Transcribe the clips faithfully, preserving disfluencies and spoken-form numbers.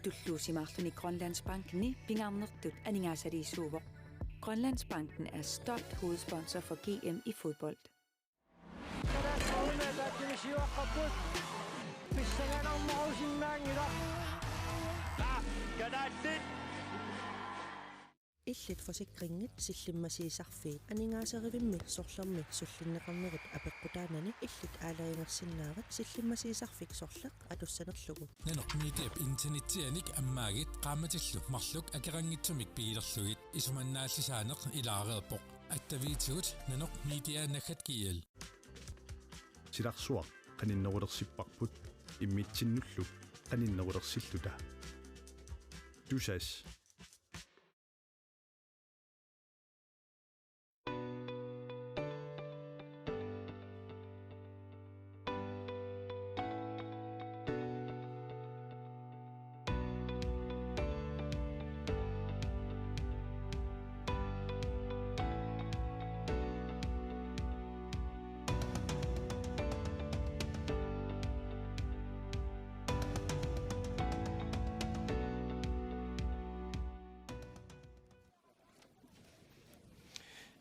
Tulluusimaarluni Grønlandsbankeni pingaarnertut aningaasaliisuuvoq. Grønlandsbanken er stolt hovedsponsor for G M i fodbold. Illit forsikringit sillimmasiisarfiit aningaasarivimmi sorlermi sullinneqarnerit apeqqutaanani illit aalajangersinnaavat sillimmasiisarfik sorleq atussanerlugu. Nanoq Mediap internetsianik ammaagit qaammatillu marluk akeqanngitsumik pigilerlugit isumannaallisaaneq ilaareerpoq. Attaviitigut nanoq media naggat G L. Silarsuaq qaninnerulersipparput immitsinnullu qaninnerulersilluta. Tusass.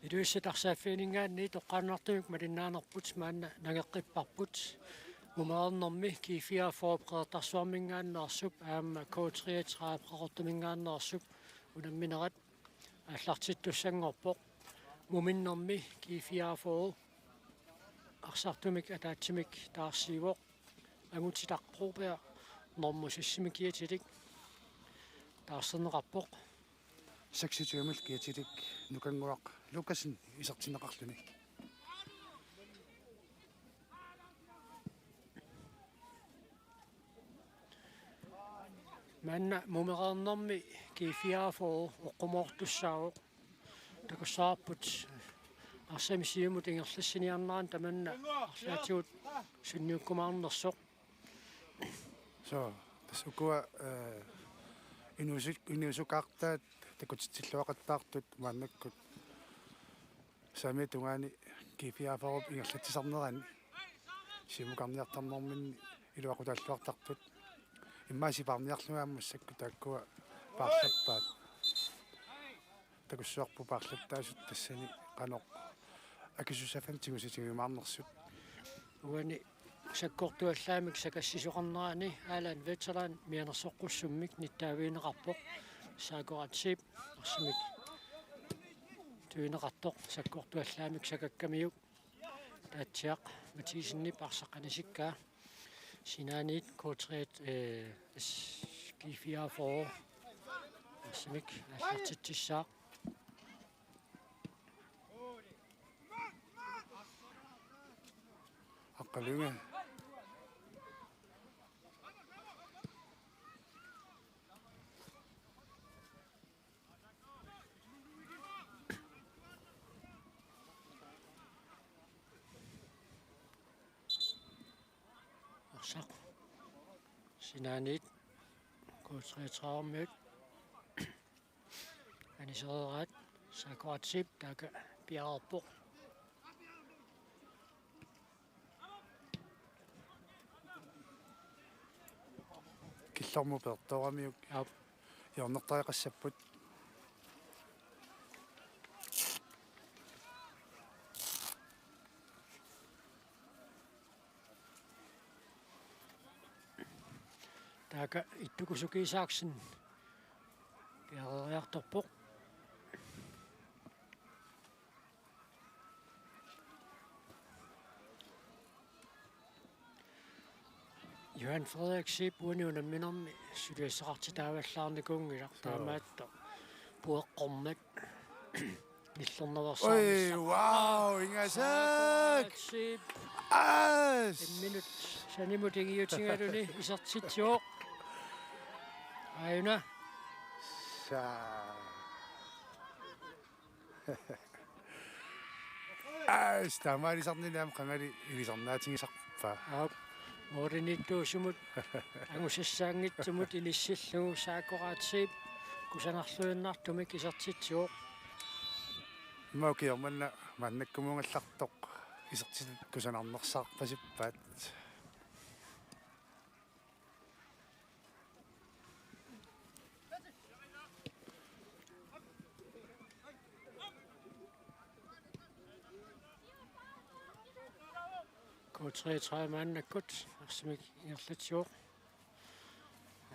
Ilulissat arsaaffianinngaanniit toqqaannartumik malinnaanerput maanna nangeqqipparput. Mumereernermi G fireogfyrre Qeqertarsuarminngaanneersup aamma K treogtredive Qaqortuminngaanneersup unamminerat aallartittussanngorpoq. Muminnermi G fireogfyrre arsartumik ataatsimik taarsiivoq. Angutitaq Broberg normu sisimi kiatilik taarserneqarpoq. Seksogtyvemik kiatilik Nukannguaq Lukassen isertinneqarluni. Maanna mumereernermi G fireogfyrre oqqumoortussaavoq. Takussavarput arsamik siumut ingerlassiniarnerani tamanna arlaatigut sunniukkumaarnersoq. So, tassa ukua, eh, inuusut-, inuusukaartaat takutitsilluaqattaartut maannakkut saamiata tungaani G fireogfyrrep ingerlatsisarnerani siumukarniartarnerminni iluaqutaalluartartut. Immaqa sipaarniarlugit aamma massakkut taakkua paarlappaat. Takussavarput paarlattaasut tassani qanoq akisussaaffimmik tigusatigiumaarnersut. Uani sakkortuallaamik sakassisoqarnerani Allan Veteran mianersoqqussummik nittaavigineqarpoq. Saako Ratsip arsamik tuineqartoq sakkortuallaamik sakakkamiuk. Taatsiaq Mathiasenip arsaq anisikkaa. Sinaaniit K tre, eh, S G fireogfyrre. Arsamik aallartitsissaaq. Aqqalunga. Arsaq. Sinaaniit K treogtredive-miut. Anisereeraat Sakoratsip taakku piareerpoq. Killormut peertooramiuk. Aap. Hjørnertariaqassapput. Taakku Ittukusuki Isaksen piareeriartorpoq. Johan Frederik Zeeb uani unamminermi suliassaqartitaavallaarnikuunngilaq. Joo. Taamaattoq pueqqormat nillernaveersaarnissaq. Oj, wow, ingasak! Sakoratsip. As! Imminut sanimut ingiutigaluni isertitsivoq. Aajuna. Sa- Aa, taamaalisarnini aamma qangali ilisarnaatigisarpaa. Aap, mooriniittuusumut angusassaanngitsumut inissillugu Sakoratsip kusanarluinnartumik isertitsivoq. Immaqa ukioq manna maannakkumuugallartoq isertitat kusanarnersaarpasippaat. Treogtredive maannakkut arsamik ingerlatsivoq.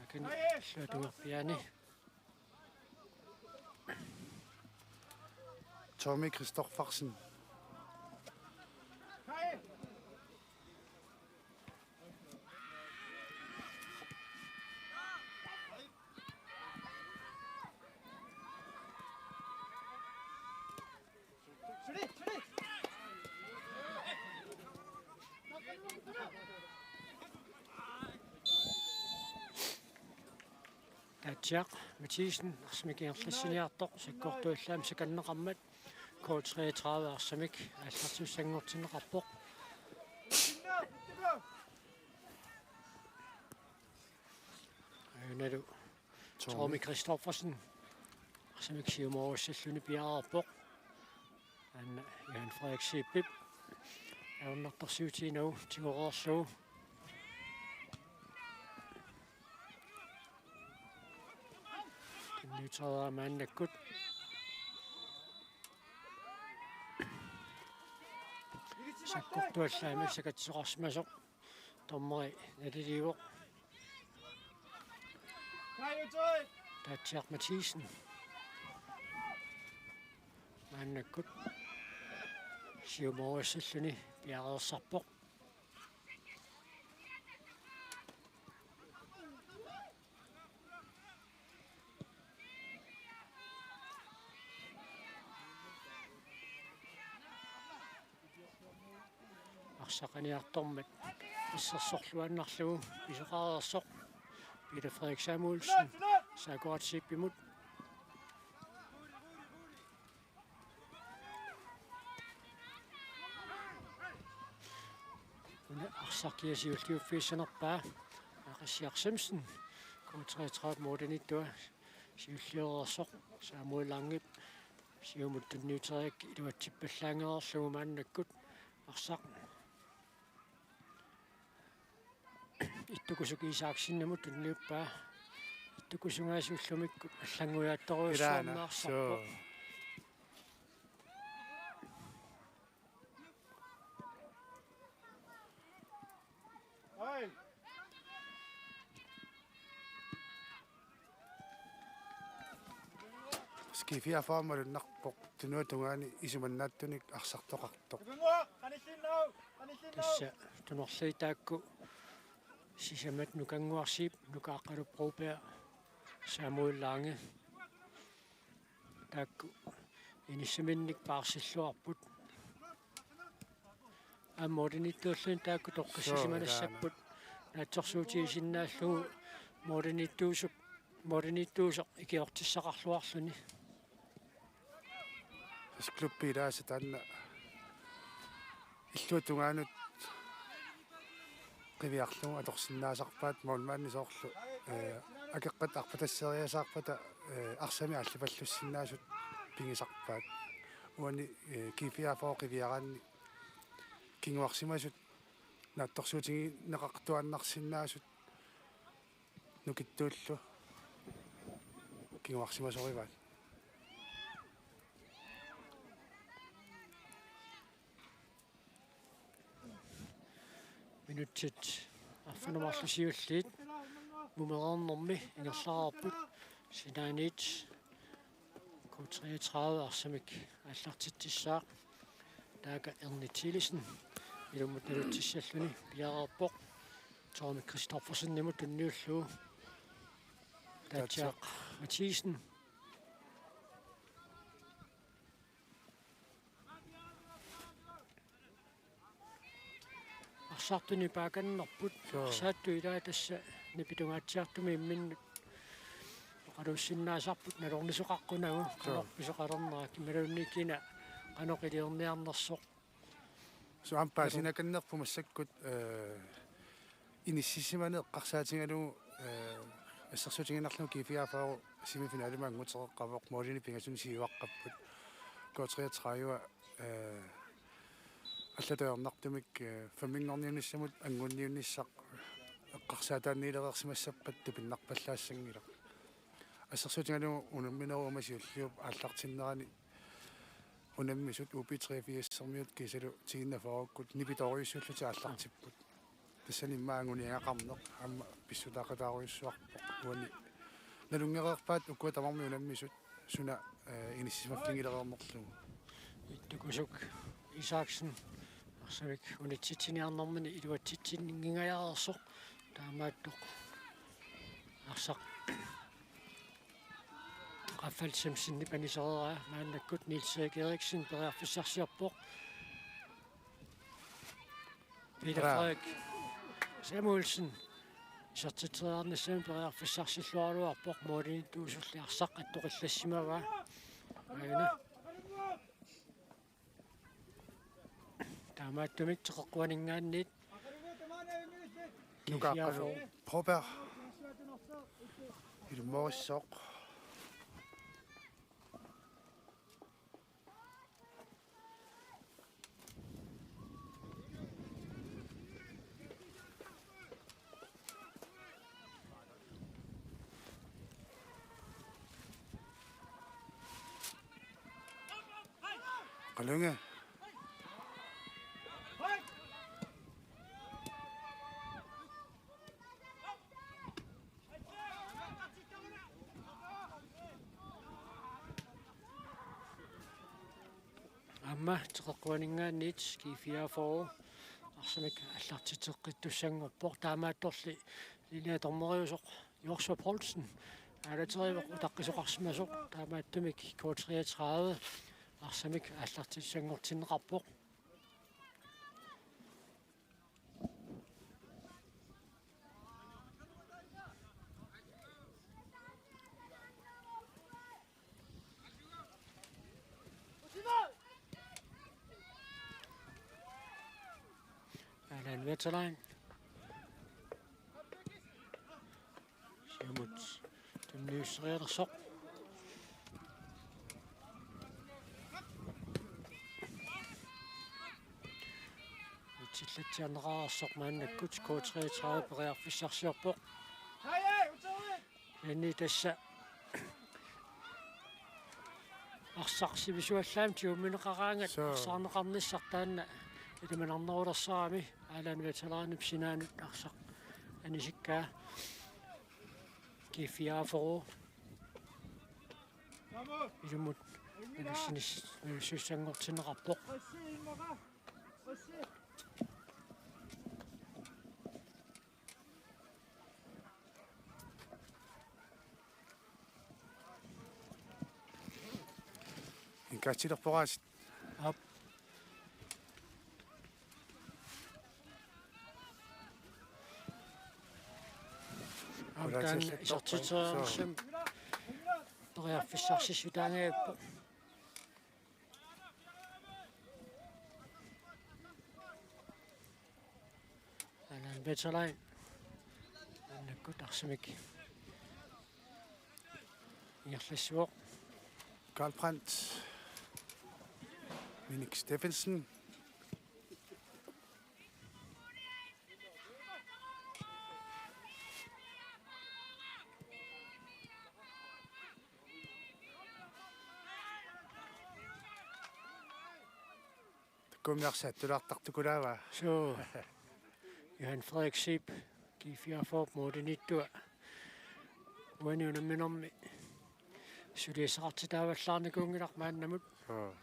Akin illuatungerpiaani. Tommy Christoffersen. Taatsiaq Mathisen arsamik ingerlassiniartoq sakkortuallaamik sakanneqarmat K treogtredive arsamik aallartissanngortinneqarpoq. Ajunalu Tommy. Tommy Christoffersen arsamik siumoorussalluni piareerpoq. Aana Johan Frederik Zeebip ajornartorsiutigiinnagu tigoreerlugu. Tunniutereerpaa maannakkut. Sakkortuallaamik sakatsisoqarsimasoq. Dommeri naliliivoq. Taatsiaq Mathisen. Maannakkut siumoorussalluni piareersarpoq. Arsaq aniartormat assersorluinnarlugu pisoqareersoq Peter Frederik Samuelsen, Sakuratsi Pimut. Una arsaq kia siulliuffigissanerpaa Aqassiaq Simsen, K treogtredive målimiittua siullioreersoq. Samuel Langep siumut tunniuteriaraa iluatsippallaangereerlugu maannakkut arsaq Ittukusuk Isaksenimut tunniuppaa. Ittukusungaasiullumikkut allanngujaattorujussuarnersarpoq. Ilaana, suu. G-fireogfyrre malunnarpoq tunuata tungaani isumannaatsunik arsartoqartoq. Tassa tunorlugit taakku sisamat Nukannguarsiip, Nuka Aqqalup Broberg, Samuel Lange. Taakku inissaminnik paarsilluarput. Aamma målimiittuulluni taakku toqqissisimanassapput. Suu, ilaana. Naatsorsuutigisinnaallugu målimiittuusoq, målimiittuusoq ikiortissaqarluarluni. Tassa klubbi ilaasa taanna illuatungaanut qiviarlugu atorsinnaasarpaat, målmandi soorlu, eh, akeqqat arpatasseriasaarpata, eh, arsamik aallapallussinnaasut pigisarpaat. Uani, eh, G-fireogfyrre qiviaraanni kinguarsimasut naatsorsuutigineqartuaannarsinnaasut nukittuullu kinguarsimasorivaat. Minutsit arfineq-marluk siulliit mumereernermi ingerlareerput. Sinaaniit K treogtredive arsamik aallartitsissaaq. Taaka Erni Thielesen ilummut nalutsissalluni piareerpoq. Tommy Christoffersenimut tunniullugu Taatsiaq Mathisen. Arsartuni paakannarput. Suu. Arsaattut ilaat tassa nipitungaatsiartumik imminnut oqaluussinnaasarput nalornisoqaqqunagu. Suu. Qanoq pisoqalernera imaluunniit kina qanoq iliorniarnersoq. Suu, aamma paasinakannerput massakkut, eh, inissisimaneq eqqarsaatigalugu, eh, assersuutigiinnarlugu G-fireogfyrre semifinalimut anngutereeqqavoq, målinik pingasuni siuaqqapput. K treogtredive, eh, allatut ajornartumik, eh, femminngorniunnissamut angunniunnissaa eqqarsaataanniilereersimassappat tupinnarpallaassanngilaq. Assersuutigalugu unamminerup aamma siulliup aallartinnerani Unammisut U B treogfirsermiut kiisalu T enogfyrrekkut nipitorujussuullutik aallartipput. Tassani immaqa anguniagaqarneq aamma pissutaaqataarujussuarpoq uani. Nalunngereerpaat ukua tamarmik unammisut suna, eh, inissisimaffigilereernerlugu. Ittukusuk Isaksen arsamik unitsitsiniarnermini iluatsitsinngingajaareersoq, taamaattoq arsaq Qaffal Simpsonip anisereeraa. Maannakkut Niels Erik Eriksen periarfissarsiorpoq. Peter Aa. Frederik Samuelsen isertitseriarnissami periarfissarsilluaraluarpoq, målimiittuusulli arsaq attoqillassimavaa. Aana. Taamaattumik teqeqquaninngaanniit Nuka Kiifiaafo. Broberg. Ilmorissoq. Kalunge. Aamma teqeqquaninngaanniit G fireogfyrre arsamik aallartitseqqittussanngorpoq, taamaattorli linjea dommeriusoq Joshua Poulsen aalaterivoq utaqqisoqarsimasoq, taamaattumik K treogtredive arsamik aallartissanngortinneqarpoq. Allan Veteran. Siumut tunniusserialersoq. Utsillatsiarneqareersoq maannakkut K treogtredive periarfissarsiorpoq. Kisianni tassa arsaq sivisuallaamik tigummineqaraangat. Suu. Arsaarneqarnissaq taanna ilimanarnerulersarami, Allan Veteranip sinaanut arsaq anisikkaa. G fireogfyrre. Ilumut nalussinis-, nalussussanngortinneqarpoq. Inkaatsilerpoq aasiit. Aamma taanna isertitseriarnermini periarfissarsissutaangajappoq. Allan Veteran. Maannakkut arsamik ingerlassivoq. Karl Brandt. Minik Steffensen. Takkuummi arsaq attulaartartukulaavaa. Suu. Johan Frederik Zeeb, G fireogfyrre målimiittua. Uani unamminermi suliassaqartitaavallaarnikuunngilaq maannamut. Suu.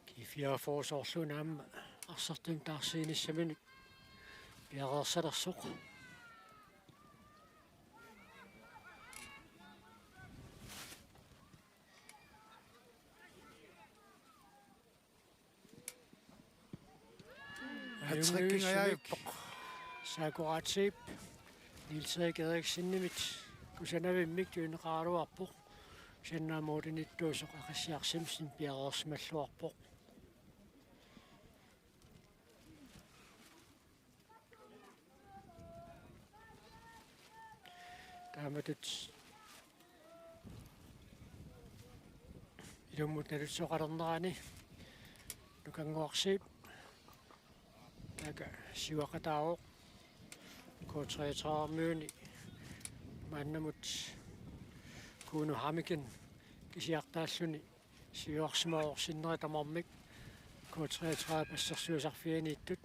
G fireogfyrre soorluuna aamma arsartunik taarsiinissaminik piareersalersoq. Hattrickingajaajuppoq. Sakuratip Niels Erik Eriksenimit kusanavimmik tunineqaraluarpoq. Kisianni målimiittuusoq Aqissiaq Simpson piareersimalluarpoq. Taamatut ilummut nalussoqalernerani Nukanguarsiip taakku siuaqataavoq K treogtredive-miuni maannamut Kuno Hammeken kisiartaalluni siuarsimavoq sinneri tamarmik K treogtredive-p assersuisarfianiittut.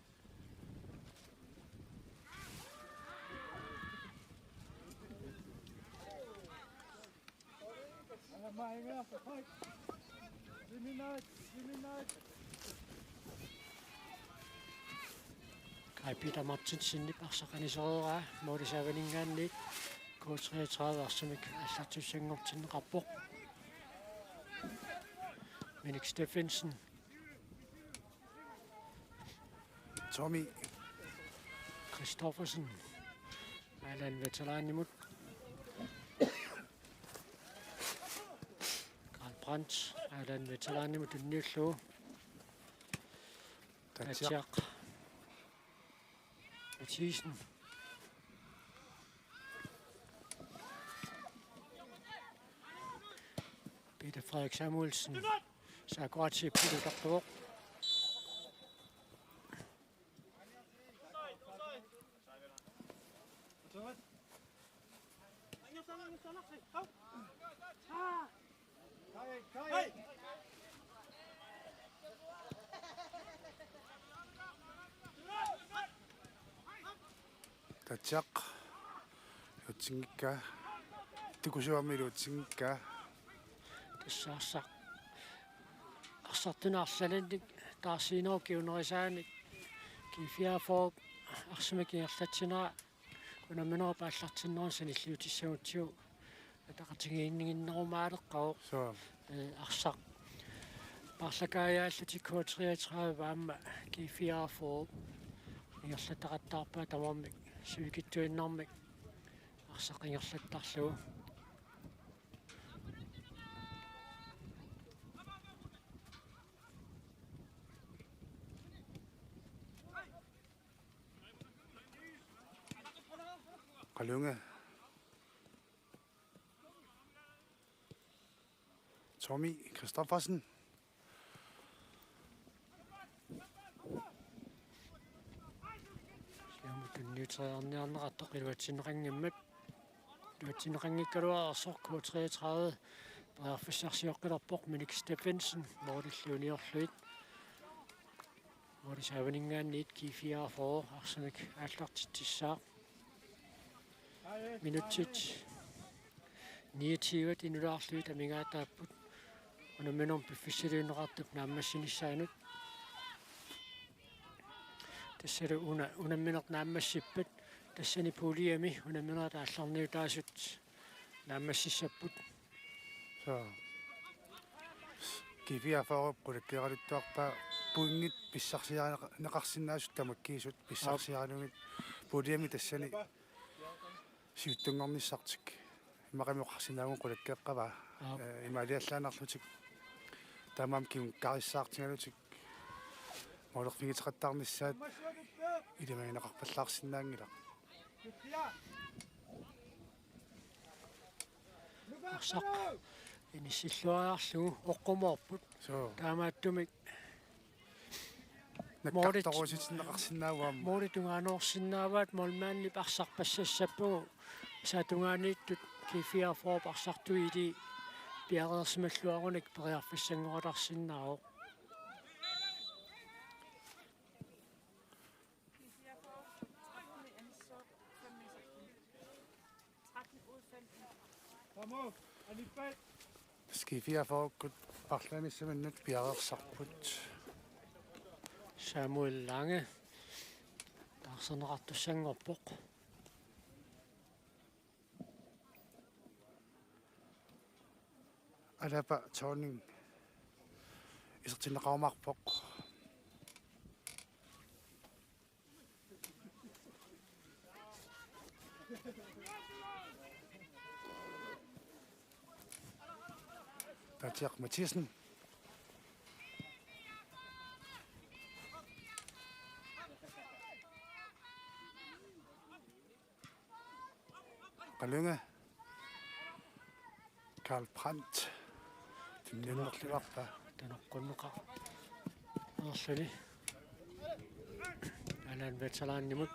Kai Peter Martinsenip arsaq anisereeraa målip saavaninngaanniit K treogtredive arsamik aallartissanngortinneqarpoq. Minik Steffensen. Tommy Christoffersen. Allan Veteranimut. Karl Brandt. Allan Veteranimut tunniullugu. Tatsiaq. Tatsiaq Mathisen. Peter Frederik Samuelsen. Sakuratsi pilutartuvoq. Tatsiaq. Iluatsinngikkaa. Tukusuami iluatsinngikkaa. Tassa arsaq. Arsartunik arlalinnik taarsiinerup kingunerisaanik G fireogfyrre arsamik ingerlatsinera unamminerup aallartinnerup sanilliutissagutsigu ataqatigiinniginnerumaaleqqavoq. Suu. Ee, arsaq. Paarlakaajaallutik K treogtredive aamma G fireogfyrre ingerlataqattaarpaat tamarmik sivikitsuinnarmik arsaq ingerlattarlugu. Qalunga. Tommy Christoffersen. Siumut tunniuteriarniarneqartoq iluatsinneqanngimmat. Iluatsinneqanngikkaluartoq K treogtredive periarfissarsioqqilerpoq Minik Steffensen målillu uniorlugit. Målip saavaninngaanniit G fireogfyrre arsamik aallartitsissaaq. Minutsit niogtyve inulaarlugit amigaataapput unamminermi piffissaliunneqartup naammassinissaanut. Tassalu una, unammineq naammassippat tassani puljemi unamminerit aallarniutaasut naammassissapput. Suu. G fireogfyrre qulakkeeraluttuarpaa pointit pissarsiarineqarsinnaasut tamakkiisut pissarsiarinagit puljemi tassani siuttunngornissartik. Immaqami oqarsinnaavugut qulakkeeqqavaa. Aap. Ee, imaaliallaannarlutik. Taamaammat kingukkarissaartigalutik. Målerfigiteqattaarnissaat ilimagineqarpallaarsinnaanngilaq. Arsaq inissilluariarlugu oqqumoorput. Suu. Taamaattumik nakkartoruusitinneqarsinnaavoq aamma. Måli tungaanoorsinnaavaat målmandip arsaq passassappugut. Tassa tungaaniittut G fireogfyrre arsartuili piareersimalluarunik periarfissanngorarsinnaavoq. G fireogfyrre-kkut arlaanissaminnut piareersarput. Samuel Lange taarserneqartussanngorpoq. Alaba Thorning isertinneqarumaarpoq. Tatsiaq Mathiassen. Qalunga. Karl Brandt. Tunniunnerluarpaa. Tanoqqunneqar-, Arluni. Allan Veteranimut.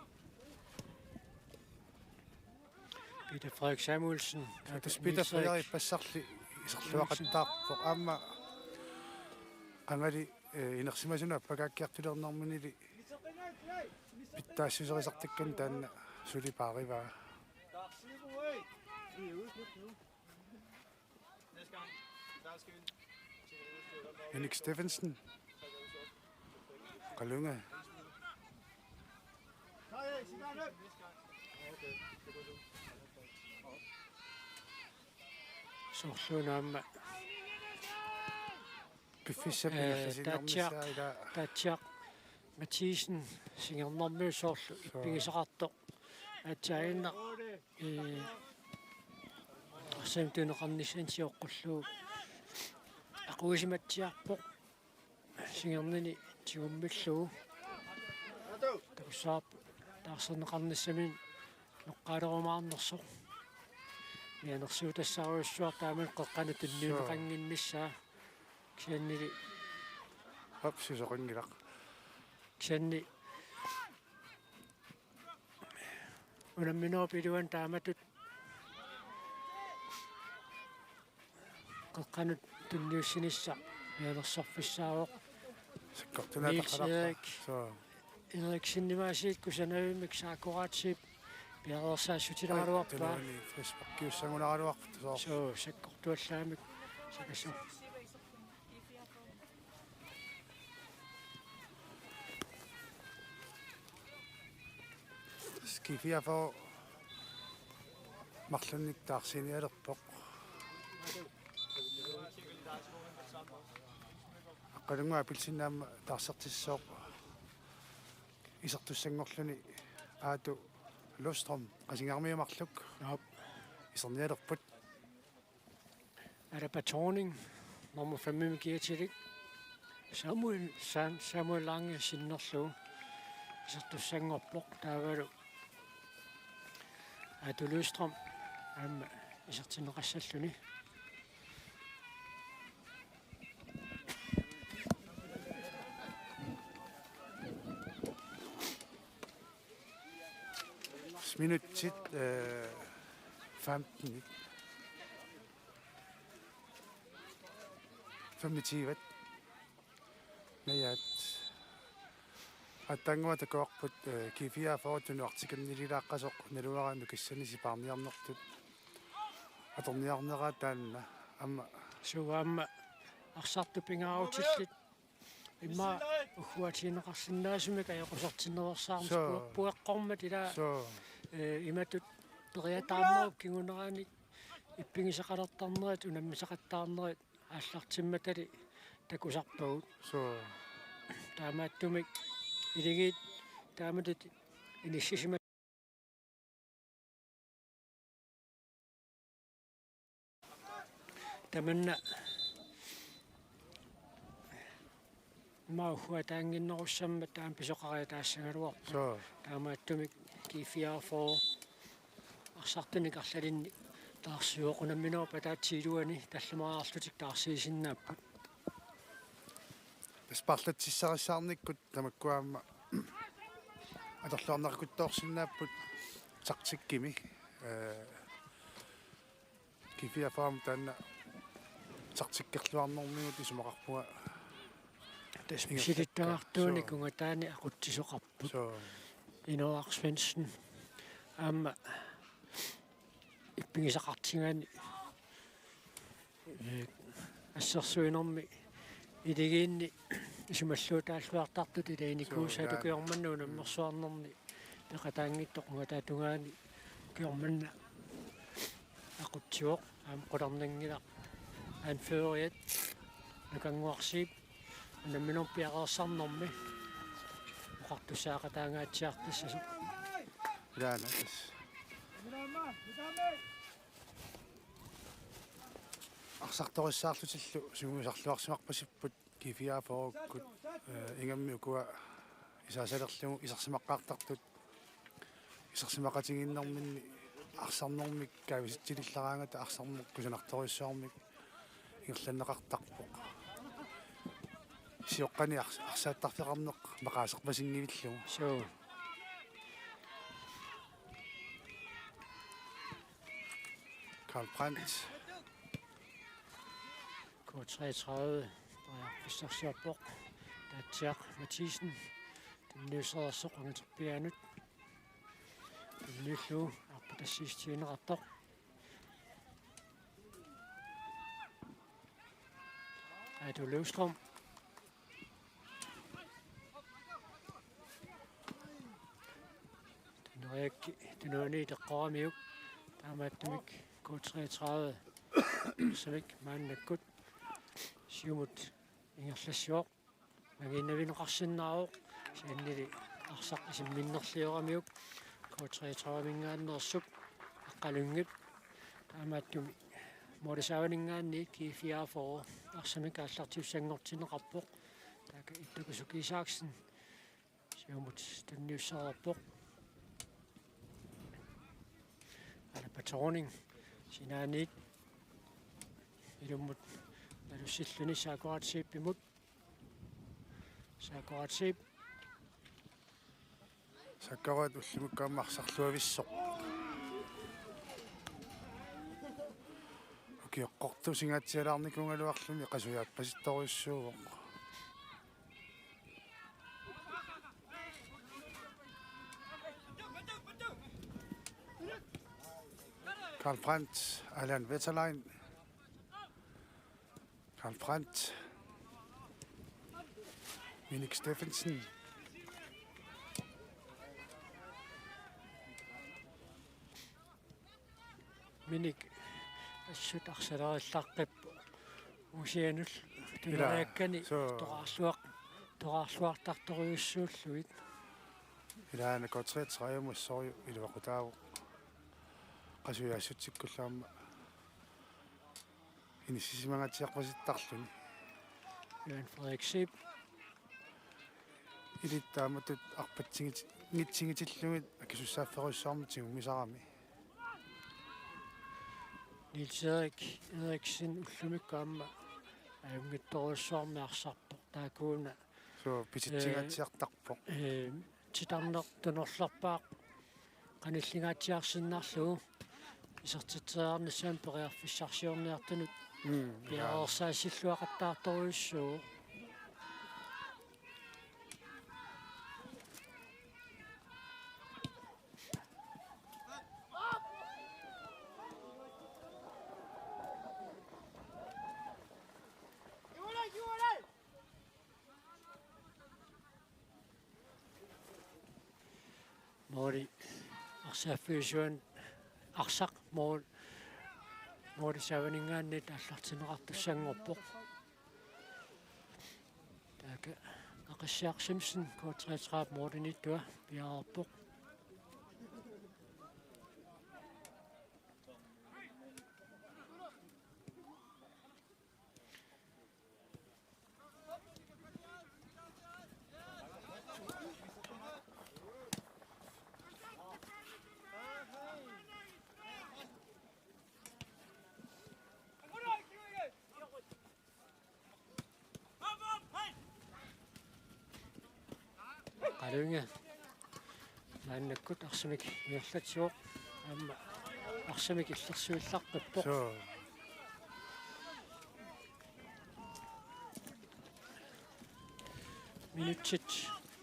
Peter Frederik Samuelsen. Tassa Peter Frederik ippassarli iserluaqattaarpoq aamma qangali, eh, inersimasunut appakaakkiartulernerminili pitsaassutserisartakkanni taanna suli paarivaa. Henrik Steffensen. Qalunga. Soorluuna aamma Piffissap Eh, ingerlasinnermissaa Taatsiaq. Ilaa. Taatsiaq Mathiesen singernermiut soorlu ippigisaqartoq. Aatsaannaq, eh, arsaq tunineqarnissani sioqqullugu aqusimatsiarpoq singernini tigummillugu. Takussavarput taarserneqarnissaminut noqqaalerumaarnersoq. Mianersuutassarujussuaq taamani qeqqanut tunniunneqannginnissaa. Kisiannili Hop, susoqanngilaq. Kisianni unamminerup iluani taamatut qeqqanut tunniussinissaq mianersorfissaavoq. Sakkortunaataqalaarpa. Niels Erik. Soo. Eriksenimut aasiit kusanavimmi saakkoraatip piareersaassutilaaraluarpaa. Tununi frisparkiussangunaraluarput soo. Soo, sakkortuallaamik sakasoq. Skifiafo marlunnik taarsiinialerpoq. Aqqalunnguaq Pilsinnaam taarsertissooq isertussanngorluni Aatu Løvstrøm Qasigiannguaq marluk. Aap. Isernialerput. Alapa Thorning, nummer fem-imi kiatilik. Samuel Sand, Samuel Lange sinnerlugu. Isertussanngorpoq taavalu. Aatu Løvstrøm, aamma isertinneqassalluni. Minutsit, eh, femten. Femogtyve. Najaat. Aatsaannguaq takuarput, eh, G fireogfyrre tunuartikernililaaqqasoq naluara nukissanik sipaarniarnertut. Atorniarneraa taanna aamma. Suu aamma arsartut pingaarutillit. Immaqa ugguatigineqarsinnaasumik ajoqusertinneqarsaarmat. Soo. Pueqqormat ilaa. Soo. Eh, imatut periataarnerup kinguneranik ippigisaqalertarnerit unammisaqattaarnerit aallartimmatali takusarpagut. Soo. Taamaattumik iligiit taamatut inissisima tamanna immaqa ugguataannginnerussammat taama pisoqariataassagaluarpoq. Soo. Taamaattumik G fireogfyrre arsartunik arlalinnik taarsivoq unamminerup ataatsip iluani tallimaarlutik taarsiisinnaapput. Tassa paarlatsissarissaarnikkut tamakkua aamma atorluarneqartoorsinnaapput taktikkimi, eh, G fireogfyrre taanna taktikkerluarnermigut isumaqarpunga. Tassa misilittagartuunik. Soo. Ungataani aqutsisoqarput. Soo. Inoaq Svendsen aamma ippigisaqartigaani, eh, assersuinermi iligiinni isumalluutaalluartartut ilaanikuusaat. Soo, jaa. Ukiormanna unammersuarnerni peqataanngitsoq ungataatungaani ukiormanna aqutsivoq aamma qularnanngilaq. Anføreriat Nukannguarsiip unamminerup piareersarnermi oqartussaaqataangaatsiartassasoq. Ilaana tassa. Arsartorissaarlutillu sungiusarluarsimarpasipput G fireogfyrre-kkut, eh, ingammik ukua isaasalerlugu isersimaqqaartartut. Isersimaqatigiinnerminni arsarnermik kaavitsillaraangata arsarneq kusanartorujussuarmik ingerlanneqartarpoq. sioqqani ars-, arsaattarfeqarneq maqaaserpasinngillugu. Suu. Karl Brandt. K treogtredive, periarfissarsiorpoq. Taatsiaq Mathisen. Tunniussereersoq angaterpiaanut. Tunniullugu arpatassiissutigineqartoq. Aatu Løvstrøm. Tuneriak-, tunuani teqqoramiuk. Taamaattumik K treogtredive. Arsamik maannakkut siumut ingerlassivoq. Mangiinnavineqarsinnaavoq. Kisiannili arsaq isimminnerlioramiuk. K treogtredive-minngaanneersup Aqqalunngip. Taamaattumik målip saavaninngaanniit G fireogfyrre arsamik aallartiussanngortinneqarpoq. Taakku Ittoq Kusuki Isaksen siumut tunniussereerpoq. Alapa Thorning sinaaniit ilummut nalussilluni Sakuratseepimut. Sakuratseep. Sakurat ullumikkut aamma arsarluavissoq. Ukioqqortuusingaatsialaarnikuugaluarluni qasujaarpasittorujussuuvoq. Karl Brandt, Allan Wetterlein. Karl Brandt. Minik Steffensen. Minik assut arsalaarillaqqippoq. Usianul tuneriakkani. Ilaa, suu. Toqqarluaq-, toqqarluartartorujussuullugit. Ilaana K treogtredive-mut assorujussuaq iluaqutaavoq. Qasujaassutsikkut aamma inissisimangaatsiarpasittarluni. Johan Frederik Zeeb. Ilissi taamatut arpatsigit-, -ngitsigitillugit akisussaafferujussuarmik tigummisarami. Niels Erik Eriksen ullumikkut aamma ajunngitsorujussuarmik arsarpoq. Taakkuuna. Suu, ee, pisitsingaatsiartarpoq. Ee, titarneq tunorlerpaaq qanillingaatsiarsinnarlugu isertitseriarnissamut periarfissarsiorniartunut. Mm, jaa. Piareersaasilluaqattaartorujussuuvoq. Måli arsaaffiusuan arsaq mål-, målip saavaninngaanniit aallartinneqartussanngorpoq. Taakku Aqissiaq Simonsen K treogtredive målimiittoq piareerpoq. Aqqalunga maannakkut arsamik ingerlatsivoq. Aamma arsamik illersuillaqqippoq. Suu. Minutsit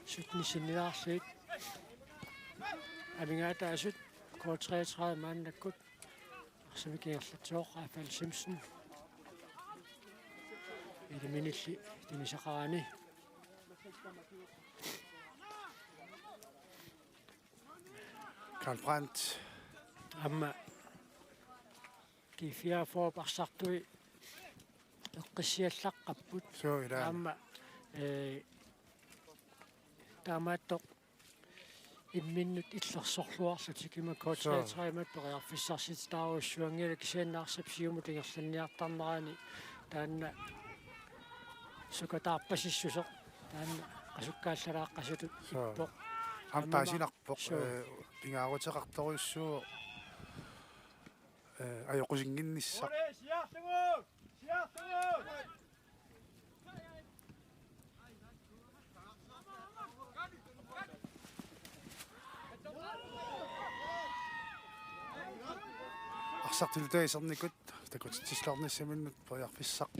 sytten sinnilaarlugit. Amigaataasut K treogtredive maannakkut arsamik ingerlatsivoq Rafael Simonsen. Iliminilli tunisaqarani. Karl Brandt. Aamma G fireogfyrre arsartui eqqissiallaqqapput. Suu, ilaa. Aamma, ee, taamaattoq imminnut illersorluarlutik ima K treogtredive-mut periarfissarsititaarujussuanngilaq, kisianni arsap siumut ingerlanniartarnerani taanna sukataarpasissuseq, taanna qasukkaallalaaqasutut. Suu. Ippoq. Aamma. Aamma paasinarpoq, suu, ee, pingaaruteqartorujussuuvoq, ee, ajoqusinnginnissaq. Ole, siarlugu! Siarlugu! Periarfissartullu isernikut takutitsissuarnissaminnut periarfissaq.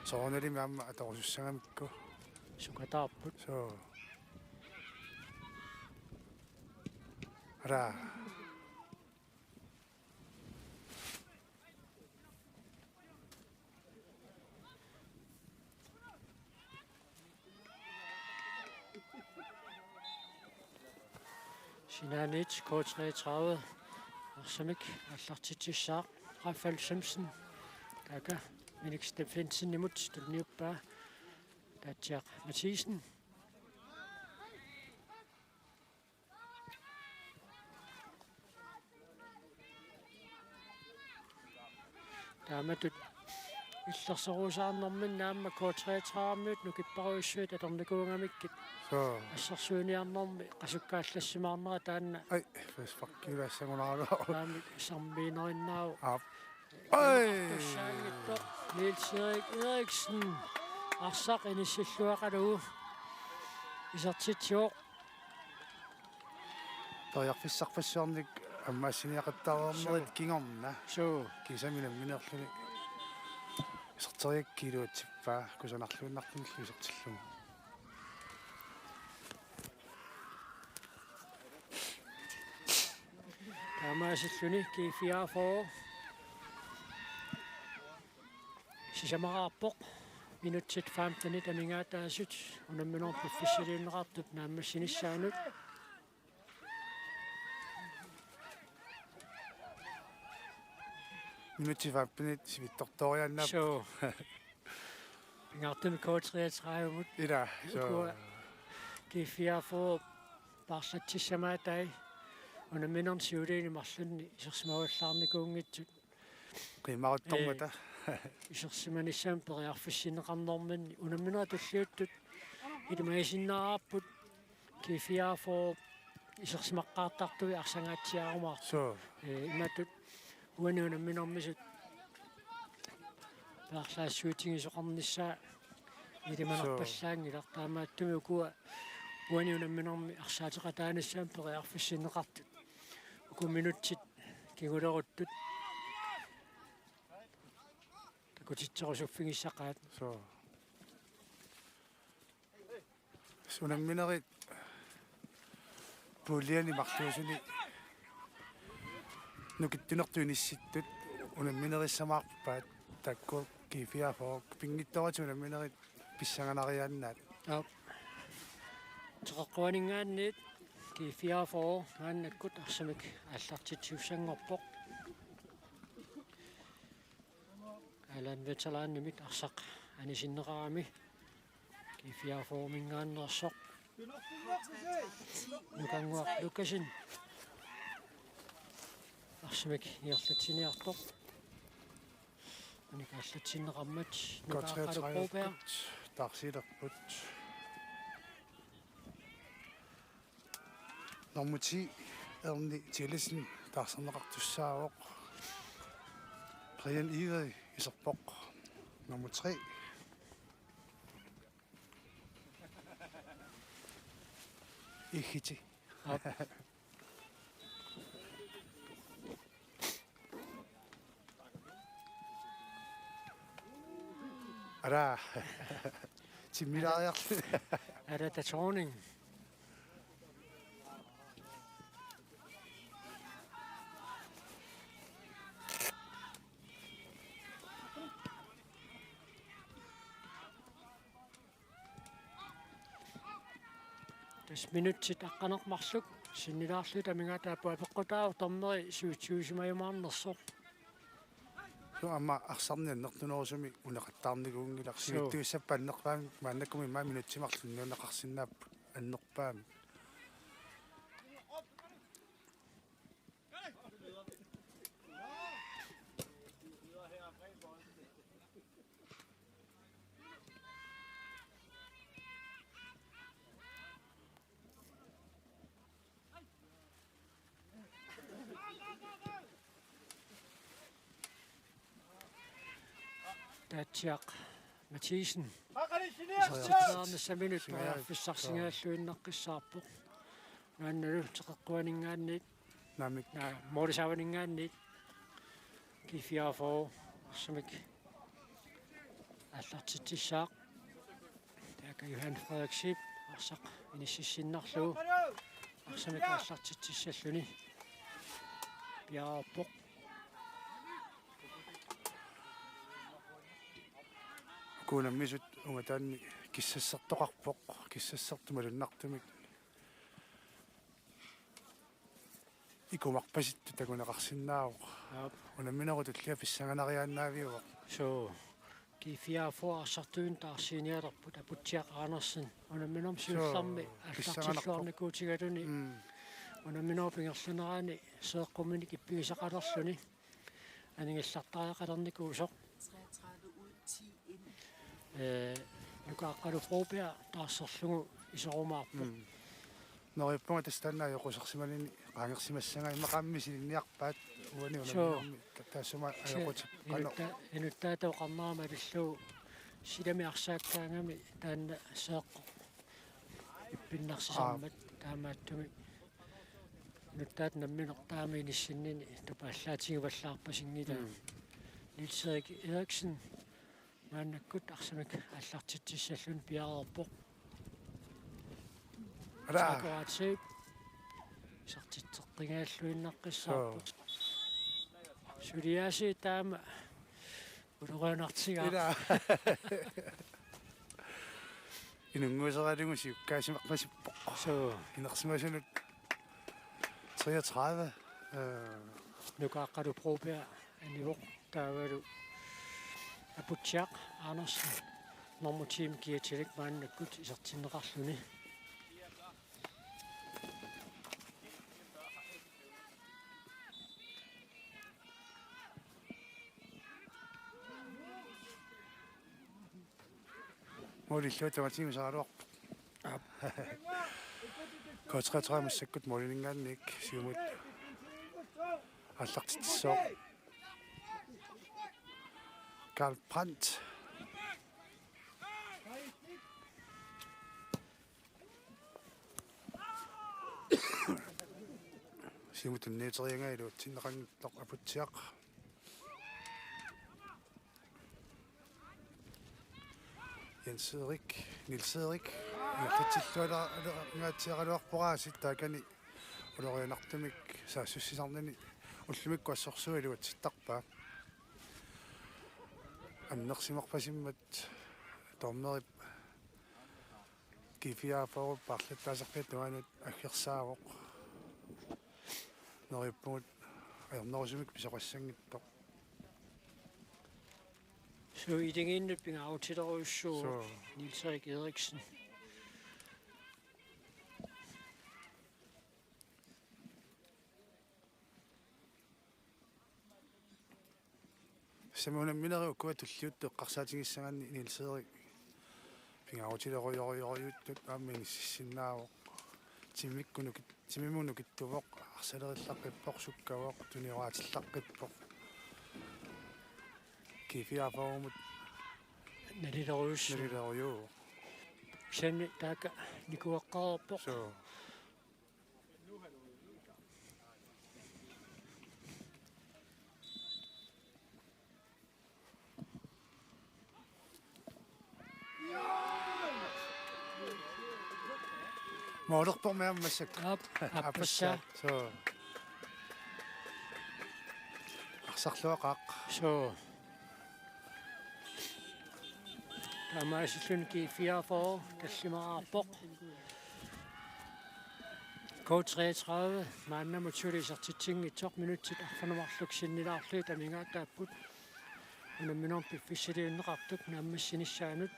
Soorunalimi aamma atorusussagamikku. Sukataarput. Soo. Ara. Sinaaniit K treogtredive arsamik aallartitsissaaq. Rafael Simonsen, taakku Minik Steffensenimut tunniuppaa. Taatsiaq Mathisen. Taamatut illersorusaarnerminni aamma K treogtredive-miut nukipparujussuit atornikuugamikkit. Soo. Assersuiniarnermi qasukkaallassimaarnera taanna. Ai, frisparkiulassagunaraluarpoq. Aamma sammiinerinnaavoq. Aap. Ai. Tussaanngitsoq Niels Erik Eriksen. Arsaq inissilluaqalugu isertitsivoq. Periarfissarpassuarnik ammaassiniaqattaareernerit. Suu. Kingorna. Suu. Kiisami unamminerluni. Iserteriakkit iluatsippaa kusanarluinnartunillu isertillugu. Taamaasilluni G fireogfyrre. Sisamaraarpoq. Minutsit femtenit amigaataasut unamminermi piffissaliunneqartup naammassinissaanut. Minutsit femtenit sivitsortooriaannaap. Suu. Pingaartumik K treogtredive-mut. Ila, suu. Ukua G fireogfyrre paarlatsissamaataat unamminermi siuliini marlunni isersimavallaarnikuunngitsut. Qimaruttormata. Ee, isersimanissamut periarfissinneqarnerminni unamminerit tulliuttut ilimagisinnaavarput G fireogfyrre isersimaqqaartartui arsangaatsiarumaarput. Suu. Ee, imatut uani unamminermisut paarlaassuutigisoqarnissaa ilimanarpallaanngilaq. Suu. Taamaattumik ukua uani unamminermi arsaateqataanissamut periarfissinneqartut. Uku minutsit kinguleruttut takutitserusuffigissaqaat. Suu. Unamminerit puljeni marluusuni nukittunertut inissittut unamminerissamaarpaat taakku G fireogfyrre pinngitsooratik unamminerit pissanganariaannaat. Aap. Teqeqquaninngaanniit G fireogfyrre maannakkut arsamik aallartitsisussanngorpoq. Alan Veteranimit arsaq anisinneqarami G fireogfyrre-minngaanneersoq. Nukannguaq Lukassen. Arsamik ingerlatsiniartoq. Unikaallatsinneqarmat Nuka Aqalu Broberg. Taarsilerput. Nummer ti, Erni Thielesen, taarserneqartussaavoq. Brian Iveri iserpoq. Nummer tre. Ihiti. Aap. Ara. Timmilaariarlu. Ara, Tatsooning. Tassa minutsit aqqaneq-marluk sinnilaarlugit amigaataapput, apeqqutaavoq dommeri sivitsuusimajumaarnersoq. Suu, aamma arsarneq annertunerusumik uneqattaarnikuunngilaq. Suu. Sivitsuussappat annerpaamik maannakkut immaqa minutsit marluk unnuunneqarsinnaapput annerpaamik. Taatsiaq Mathisen. Isertitseriarnissaminut periarfissarsingajalluinnaqqissaarpoq. Nuannalu teqeqquaninngaanniit. Naamik. Naa, moorisaavaninngaanniit. G fireogfyrre arsamik aallartitsissaaq. Taakku Johan Frederik Zeeb arsaq inississinnarlugu arsamik aallartitsissalluni piareerpoq. Uku unammisut ungataanni kissassertoqarpoq, kissassertut malunnartumik ikumarpasittut takuneqarsinnaavoq. Aap. Unamminerup tullia pissanganariaannaaviuvoq. Suu. G fireogfyrre arsartuinnaq taarsiinialerput Aputsiaq Andersen. Unamminermi siullermi allartilluarnikuutigaluni. Mm. Unamminerup ingerlanerani seeqqumminik ippigisaqalerluni. Aningillartariaqalernikuusoq. Eh, Nuka Aqqalu Broberg taarserlugu isorumaarpoq. Mm. Neriuppunga tassa taanna ajoqusersimanini qaangersimassagaa, immaqa aamma silinniarpaat uani. Suu. Unamminermi ta-, taassuma ajoqutit qanoq. Inutta-, inuttaata oqarnera malillugu silami arsaakkaangami taanna seeqqoq ippinnarsisammat. Aap. Taamaattumik inuttaata nammineq taama inissinnini tupaallaatigivallaarpasinngilaa. Mm. Niels Erik Eriksen maannakkut arsamik aallartitsissalluni piareerpoq. Ala. Akkuratsi. Isertitseqqigaluinnaqqissaarpoq. Suu. Suliaasiit taama ulorianartigaa. Ila. Inunnguuseralugu siukkaasimarpasippoq. Suu. Inersimasunut treogtredive. Øh. Nuka Aqqalu Broberg anivoq taavalu Aputsiaq Andersen nummer ti-mik kiatilik maannakkut isertinneqarluni. Målillu tamatima saaraluarpoq. Aap. K treogtredive massakkut måliminngaanniit siumut aallartitsissooq. Karl Brandt. Siumut tunniuteriaraa iluatsinneqanngitsoq Aputsiaq. Jens Erik, Niels Erik, iluatsilluarlunga-, -ngaatsiaraluarpoq aasiit taakani ulorianartumik saassussisarnani ullumikkut assorsuaq iluatsittarpaa. Annersimarpasimmat dommerip G fireogfyrre paarlattaasarfiata tungaanut aggersaavoq. Neriuppugut ajornerusumik pisoqassanngitsoq. Suu, iligiinnut pingaarutilerujussuuvoq. Suu. Niels Erik Eriksen. Tassami unamminerit ukua tulliuttut eqqarsaatigissagaanni Niels Erik pingaarutilerujorujorujuttut aamma inississinnaavoq. Timimikkut nukit-, timimut nukittuvoq, arsalerillaqqippoq, sukkavoq, tunioraatsillaqqippoq. G fireogfyrre-mut nalilerujussuuvoq. Nalilerujuuvoq. Kisianni taakku nikueqqareerpoq. Suu. Målerpoq aamma massakkut. Aap, aappassaa. Aappassaa. Suu. Arsarluaqaaq. Suu. Taamaasilluni G fireogfyrre tallimaraarpoq. K treogtredive maannamut suli isertitsinngitsoq, minutsit arfineq-marluk sinnilaarlugit amigaataapput. Unamminermi piffissaliunneqartup naammassinissaanut.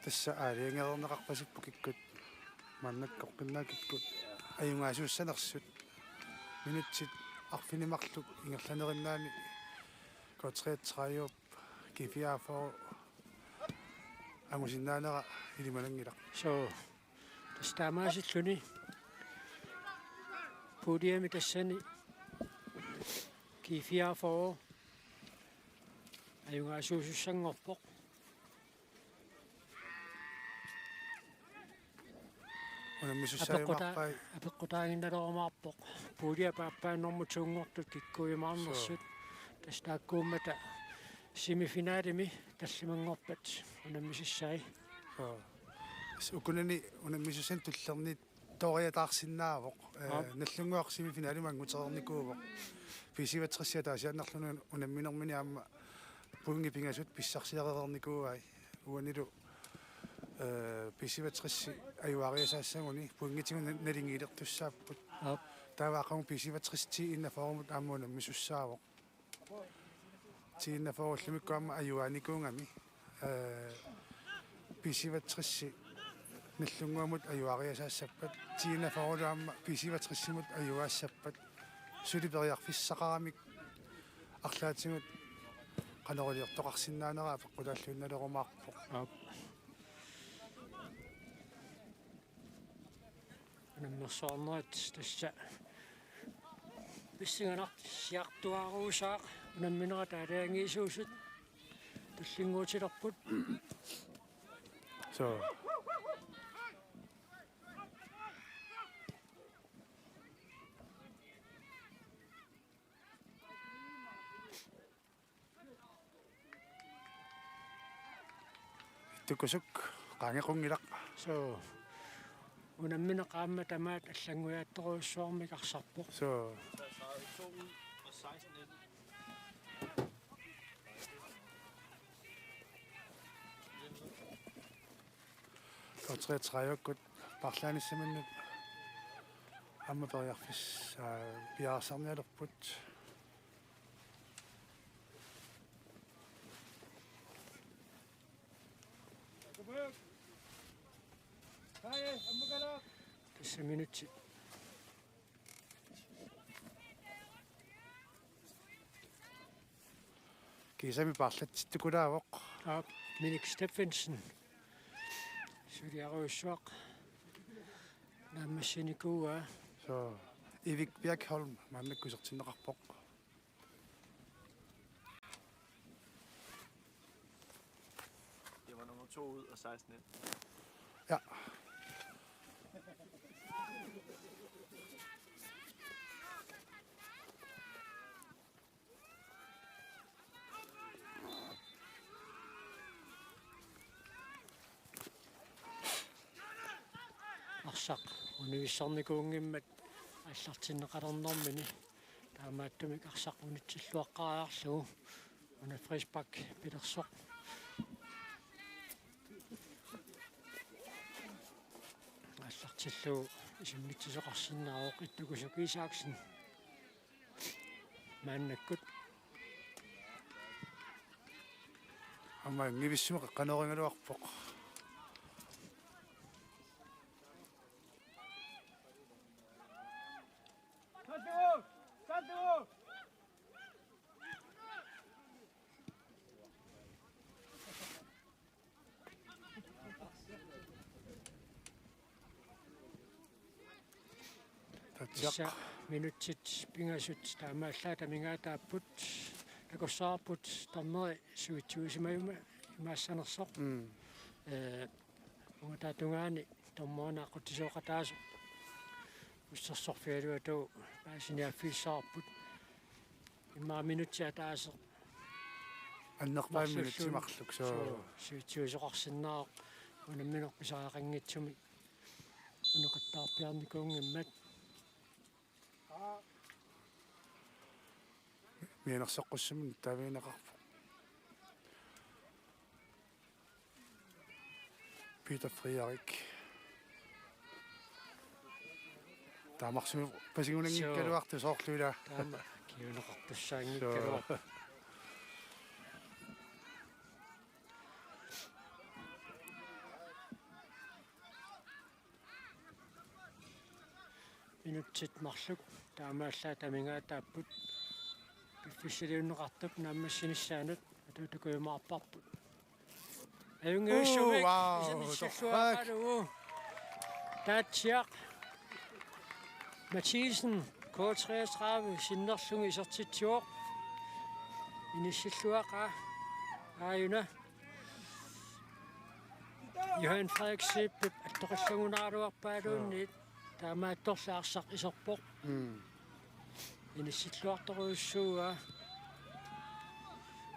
Tassa aalajangereerneqarpasipput kikkut maannakkut oqqinnaakikkut ajugaasuussanersut. Minutsit arfineq-marluk ingerlanerinnaani K treogtredive G fireogfyrre angusinnaanera ilimananngilaq. Suu, tassa taamaasilluni puljemi tassani G fireogfyrre ajugaasuusussanngorpoq. Unammisussaagaluarpai. Apeqquta-, apeqqutaaginnalerumaarpoq. Pulje aappaanut nummer to-nngortut kikkuujumaarnersut. Suu. Tassa taakkuummata semifinalimi tallimanngorpat unammisussai. Joo. Tassa ukunani unammisussanik tullernittoriataarsinnaavoq. Eh, Aap. Nagdlunguaq semifinalimi anngutereernikuuvoq. B syvogtres ataasiaannarluni unamminermini aamma pointit pingasut pissarsiarereernikuuai. Uanilu, eh, B syvogtres ajuariasaassaguni pointitigut na-, naligiilertussaapput. Aap. Taava aqagu B syvogtres T enogfyrremut aamma unammisussaavoq. T enogfyrre ullumikkut aamma ajuaanikuugami, eh, B syvogtres Nagdlunguamut ajuariasaassappat, T enogfyrrelu aamma B syvogtres-imut ajuaassappat. Suli periarfissaqaramik arlaatigut qanoq iliortoqarsinnaanera apeqqutaalluinnalerumaarpoq. Aap. Unammersuarnerit tassa pissanganarsiartuaaruusaaq unamminerat aalajangiisuusut tullinnguutilerput. Soo. Ittukusuk qaangequnngilaq. Soo. Unammineq aamma tamaat allanngujaattorujussuarmik arsarpoq. Soo. K treogtredive-kkut paarlaanissaminnut aamma periarfis-, aa, piareersarnialerput. Tassa minutsit. Kiisami paarlatsittukulaavoq. Aap, Minik Steffensen. Suliarujussuaq. Naammassinikuuaa. Soo, Erik Birkholm maannakkut isertinneqarpoq. Det var nummer to ud af seksten ind. Ja. Arsaq univissarnikuunngimmat aallartinneqalernermini. Taamaattumik arsaq unitsilluaqqaarlugu una frispark pilersoq. Aallartillugu isimmitsisoqarsinnaavoq Ittukusuk Isaksen. Maannakkut. Aamma angivissumik qeqqanooringaluarpoq. Tatsiaq. Tassa minutsit pingasut taamaallaat amigaataapput. Takussavarput dommeri suitsuusimajuma imaassanersoq. Mm. Eh, ungataatungaani dommerinaaqqutisooqataasoq ussersorfigalugu paasiniaaffigissavarput. Immaqa minutsit ataaseq. Annerpaamik minutsit marluk, soo. Soo, suitsuusoqarsinnaavoq unammineq pisariaqanngitsumik uneqattaarpiarnikuunngimmat. Mianersoqqussummik taavigineqarpoq. Peter Frederik. Taamarsuup pasigunanngikkaluartoq soorlu ila. Taama kinguneqartussaanngikkaluarpoq. Soo. Minutsit marluk taamaallaat amigaataapput. Piffissaliunneqartup naammassinissaanut atuutukujumaarparput. Ajunngivissumik. Uu, wow, isertilluaqalugu. Tatsiaq Mathisen, K treogtredive, sinnerlugit isertitsivoq. Inissilluaqaaq aajuna. Johan Frederik Zeebip attoqillugunaraluarpaaluunniit. Taamaattorli arsaq iserpoq. Mm. Inissilluartorujussuuaa.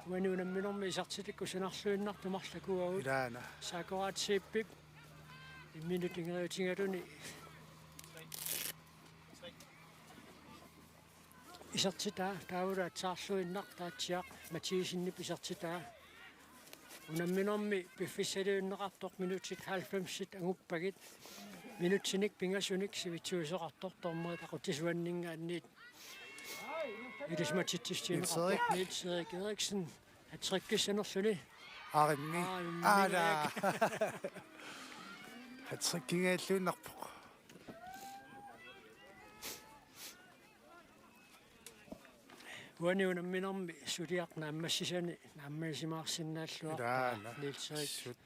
Uani unamminermi isertitat kusanarluinnartut marluk akuagut. Ilaana. Sakoratsiippip imminut ingeriutigaluni isertitaa, taavalu aatsaarluinnaq Taatsiaq Mathiasenip isertitaa. Unamminermi piffissaliunneqartoq minutsit halvfemsit anguppagit. Minutsinik pingasunik sivitsuisoqartoq dommeri aqutsisuanninngaanniit. Ilisimatitsissutigineqartoq Niels Erik. Niels Erik Eriksen. Hattrickissanerluni. Arimmi. Arimmi. Aala. Hattrickinngilluinnarpoq. Uani unamminermi suliaq naammassisani naammassimaarsinnaalluarpaa. Ilaana. Niels Erik. Sut.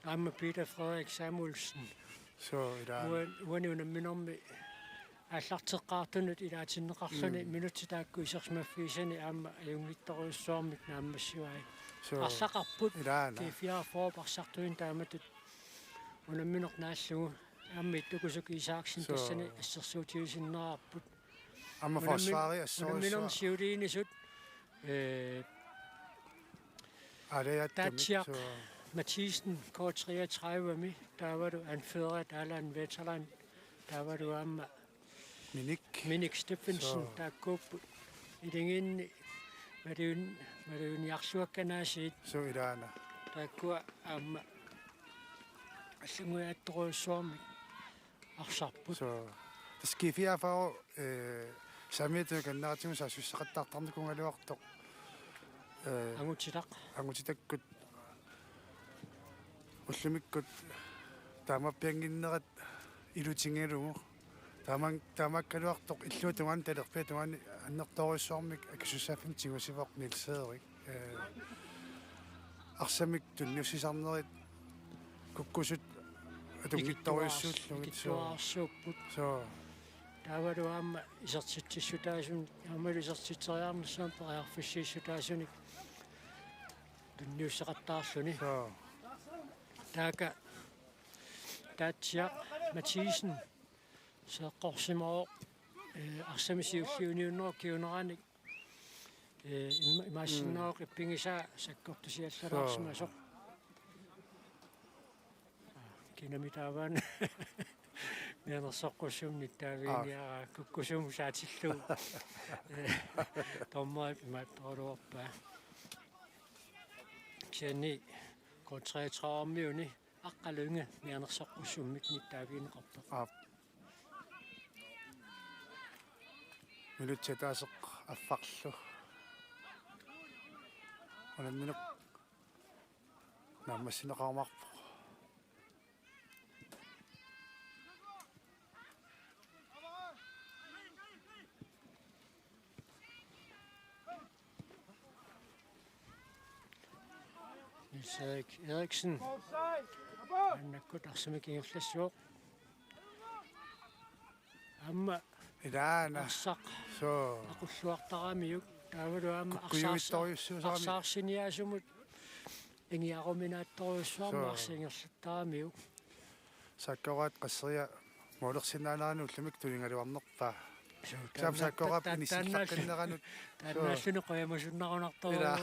Aamma Peter Frederik Samuelsen. Soo, ilaana. Uan-, uani unamminermi aallarteqqaartunut ilaatinneqarluni. Mm. Minutsit taakku isersimaffigisani aamma ajunngitsorujussuarmik naammassivai. Soo. Arlaqarput. Ilaana. G fireogfyrre arsartuinnaq taamatut unammineq naallugu. Aamma Ittoq Kusup Isaksen. Soo. Tassani assersuutigisinnaarput. Aamma unammin-, forsvari assorujussuaq. Unamminermi siuliinisut, eh, Aalajaattumik, Taatsiaq, soo. Mathiasen K treogtredive-mi, taavalu anførerit Allan Wetterland, taavalu aamma Minik. Minik Steffensen. Soo. Taakkuupput iligiinni malun-, malunniarluakkanaasiit. Soo, ilaana. Taakkua aamma allanngujaattorujussuarmik arsarput. Soo, tassa G fireogfyrre, eh, saamiata kanneratigut saassussaqattaartarnikuugaluartoq, eh, angutitaq. Angutitakkut ullumikkut taamaappiannginnerat ilutigalugu. Taama-, taamaakkaluartoq illuatungaani talerpiatungaani annertoorujussuarmik akisussaaffimmik tigusivoq Niels Erik. Eh, arsamik tunniussisarnerit kukkusut atunngitsorujussuullugit. Ikittuaars-, ikittuaarsuupput. Soo. Taavalu aamma isertitsissutaasunik, aammalu isertitseriarnissamut periarfissiissutaasunik tunniusseqattaarluni. Soo. Taaka Taatsiaq Mathiasen seeqqorsimavoq, eh, arsamik siulliunerup kinguneranik. Eh, ima-, imaassinnaavoq, mm, qippigisaa sakkortusiallalaarsimasoq. Soo. Kinami taavaana mianersoqqussummik nittaaviginiaraa, aa, kukkusumut saatillugu. Eh, dommerip imaattoraluarpaa. Kisianni K treogtredive-miuni Aqqalu Lynge mianersoqqussummik nittaavigineqarpoq. Aap. Minutsit ataaseq affarlu. Unammineq naammassineqarumaarpoq. Niels Erik Eriksen. Maannakkut arsamik ingerlassivoq. Aamma ilaana. Arsaq. Soo. Aqulluartaramiuk. Taavalu aamma arsaarsa-, kukkujuittorujussuusarami. Arsaarsiniaasumut ingiaruminaattorujussuarmik. Soo. Arsaq ingerlattaramiuk. Sakkoraat qasseriarluni moolersinnaanerani ullumikkut tunigaluarnerpaa. Suu, saam taanna-, sakkoraap ta-, ta-, inissillaqqiineranut. Taannaalluni qujamasunnarunartoq. Ilaa.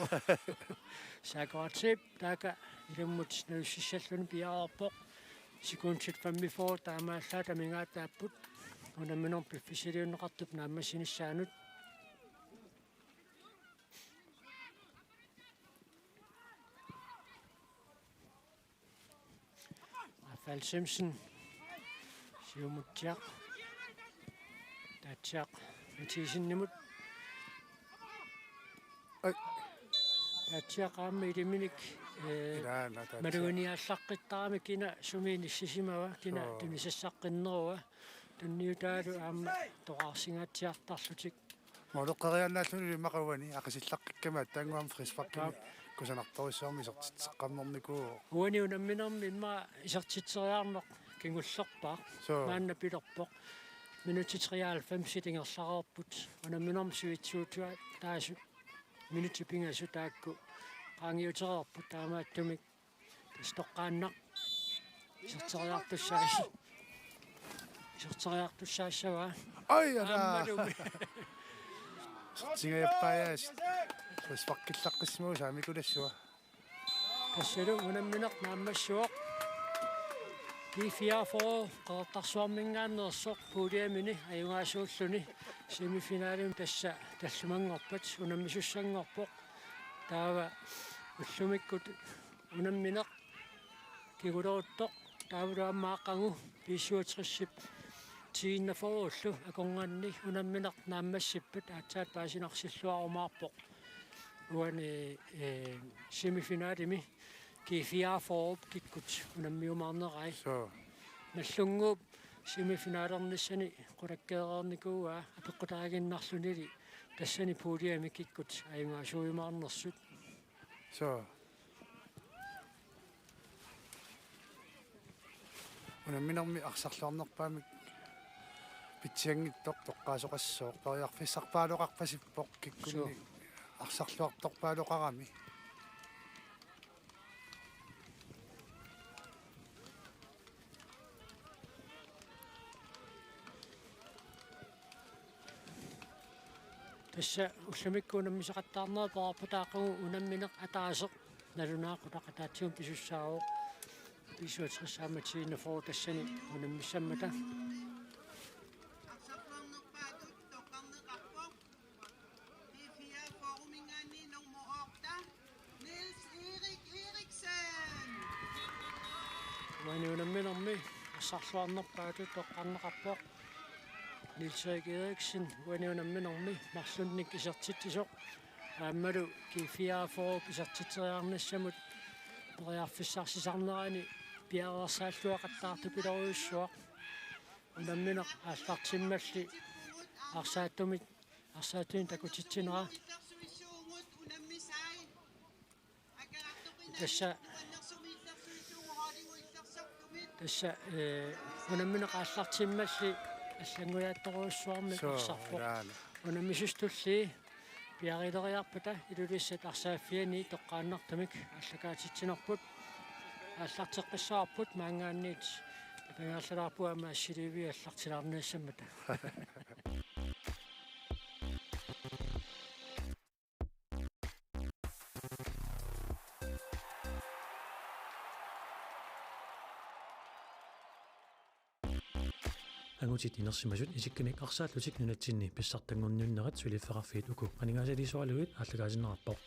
Sakkoratsiip taaka ilummut nalussissalluni piareerpoq. Sekundit femogfyrre taamaallaat amigaataapput. Unamminermi piffissaliunneqartup naammassinissaanut. Rafael Simonsen. Siumutsiaq. Taatsiaq Mathiasenimut. Ai. Taatsiaq aamma iliminik, eh, ilaana Taatsiaq. Maluginiaallaqqittarami kina sumi inissisimava, kina. Soo. Tunisassaqqiinerua. Tunniutaalu aamma toqarsinngaatsiartarlutik. Mooleqqeriaannaalluni immaqa uani aqisillaqqikkamik aatsaannguaq frisparkimik. Aap. Kusanartorujussuarmik isertitseqqammernikuuvoq. Uani unamminermi immaqa isertitseriarneq kingullerpaaq. Soo. Maanna pilerpoq. Minutsit treoghalvfemsit ingerlareerput. Unamminermi sivitsuutitaasut minutsit pingasut taakku qaangiutereerput, taamaattumik tassa toqqaannaq iserteriartussaas-, iserteriartussaassavaa. Ai, ala. Aammalumi. Isertingajappaajaas. Sparkillaqqissimagusaa Mikulassua. Tassalu unammineq naammassivoq. G fireogfyrre Qeqertarsuarminngaanneersoq puljemini ajugaasuulluni semifinalimi tassa tallimanngorpat unammisussanngorpoq. Taava ullumikkut unammineq kiguleruttoq taavalu aamma aqagu B syvogtresip T enogfyrrellu akornanni unammineq naammassippat aatsaat paasinarsilluarumaarpoq. Uani, eh, semifinalimi G fireogfyrre kikkut unammiumaarnerai. Suu. Nagdlunguup semifinalernissani qulakkeereernikuuaa apeqqutaaginnarlunili tassani puljemi kikkut ajugaasuujumaarnersut. Suu. Unamminermi arsarluarnerpaamik pitsianngitsoq toqqaasoqassooq, periarfissarpaaloqarpasippoq kikkunni. Suu. Arsarluartorpaaloqarami. Tassa ullumikkut unammisaqattaarnerat pereerpata aqagu unammineq ataaseq nalunaaqutaq ataatsimoortumik pisussaavoq. B syvogtres aamma T enogfyrre tassani unammissammata. Uani unamminermi arsarluarnerpaatut toqqarneqarpoq. Niels Erik Eriksen uani unamminermi marlunnik isertitsisoq. Aammalu G fireogfyrre isertitseriarnissamut periarfissarsisarnerani piareersaalluaqattaartupilorujussuaq. Unammineq aallartimmalli arsaattumik, arsaattumik takutitsinera. Tassa, tassa, eh, unammineq aallartimmalli allanngujaattorujussuarmik. Suu, arsarpoq. Ilaana. Unammisut tulliit piareeriarpata Ilulissat arsaaffiani toqqaannartumik aallakaatitsinerput aallarteqqissavarput, maanngaanniit apangaallalaarpugut aamma assiliiviit aallartilaarniassammata. Angutit inersimasut isikkamik arsaallutik nunatsinni pissartanngorniunnerat suliffeqarfiit uku aningaasaliisoralugit aallakaatinneqarpoq.